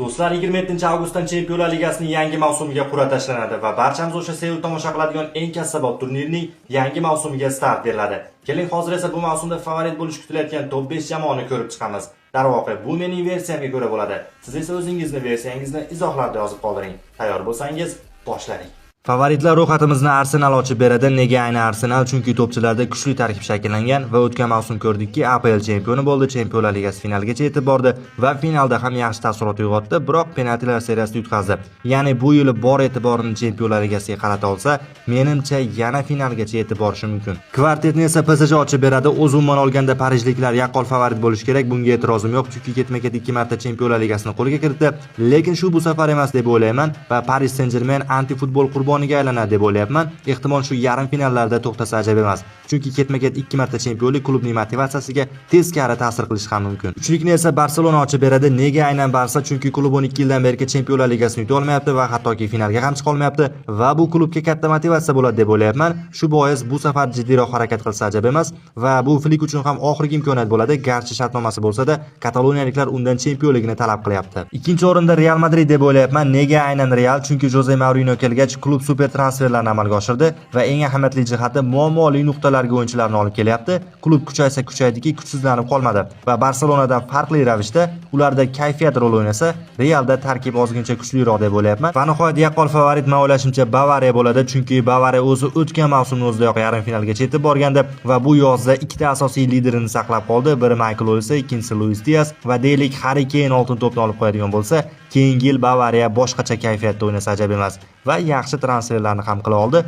Do'stlar, 27-avgustdan Chempionlar Ligasining yangi mavsumiga qur'a tashlanadi va barchamiz o'sha sevib tomosha qiladigan eng kassabot turnirning yangi mavsumiga start beriladi. Keling, hozir esa bu mavsumda favorit bo'lishi kutilayotgan top 5 jamoani ko'rib chiqamiz. Darvoqe, bu mening versiyamga ko'ra bo'ladi. Siz esa o'zingizni versiyangizni izohlarda yozib qoldiring. Tayyor bo'lsangiz, boshladik. Favoritlar ro'yxatimizni Arsenal ochib beradi. Nega ayni Arsenal? Chunki to'pchilarda kuchli tarkib shakllangan va o'tgan mavsum ko'rdikki, APL chempioni bo'ldi, Chempionlar Ligasi finaligacha yetib bordi va finalda ham yaxshi taassurot uyg'otdi, biroq penaltilar seriyasida yutqazdi. Ya'ni bu yili bor e'tiborini Chempionlar Ligasiga qarata olsa, menimcha, yana finalgacha yetib borishi mumkin. Kvartetni esa PSG ochib beradi. O'z umuman olganda parijliklar yaqqol favorit bo'lishi kerak, bunga e'tirozim yo'q, chunki ketma-ket ikki marta Chempionlar Ligasini qo'lga kiritdi. Lekin shu bu safar emas deb o'ylayman va Paris Saint-Germain anti-futbol qurboniga aylanadi deb o'ylayapman. Ehtimol, shu yarim finallarda to'xtasa ajab emas. Chunki ketma-ket ikki marta chempionlik klubning motivatsiyasiga teskari ta'sir qilishi ham mumkin. Uchlikni esa Barselona ochib beradi. Nega aynan Barsa? Chunki klub 12 yildan beri Chempionlar Ligasini yuta olmayapti va hattoki finalga ham chiqa olmayapti va bu klubga katta motivatsiya bo'ladi deb o'ylayapman. Shu bois bu safar jiddiyroq harakat qilsa ajab emas va bu Flik uchun ham oxirgi imkoniyat bo'ladi. Garchi shartnomasi bo'lsa-da, kataloniyaliklar undan chempionligini talab qilyapti. Ikkinchi o'rinda Real Madrid deb o'ylayapman. Nega aynan Real? Chunki Joze Mourinho kelgach, klub super transferlarni amalga oshirdi va eng ahamiyatli jihati, muammoli nuqtalarga o'yinchilarni olib kelyapti. Klub kuchaysa kuchaydiki, kuchsizlanib qolmadi va Barselonadan farqli ravishda ularda kayfiyat rol o'ynasa, Realda tarkib ozgincha kuchliroq deb o'ylayapman. Va nihoyat, yaqqol favorit, men o'ylashimcha, Bavariya bo'ladi, chunki Bavariya o'zi o'tgan mavsumni o'zidayoq yarim finalgacha yetib borgandi va bu yozda ikkita asosiy liderini saqlab qoldi. Biri Maykl Olise, ikkinchisi Luis Dias va deylik, Harri Keyn oltin to'pni olib qo'yadigan bo'lsa, keyingi yil Bavariya boshqacha kayfiyatda o'ynasa ajab emas va yaxshi transferlarni ham qila oldi.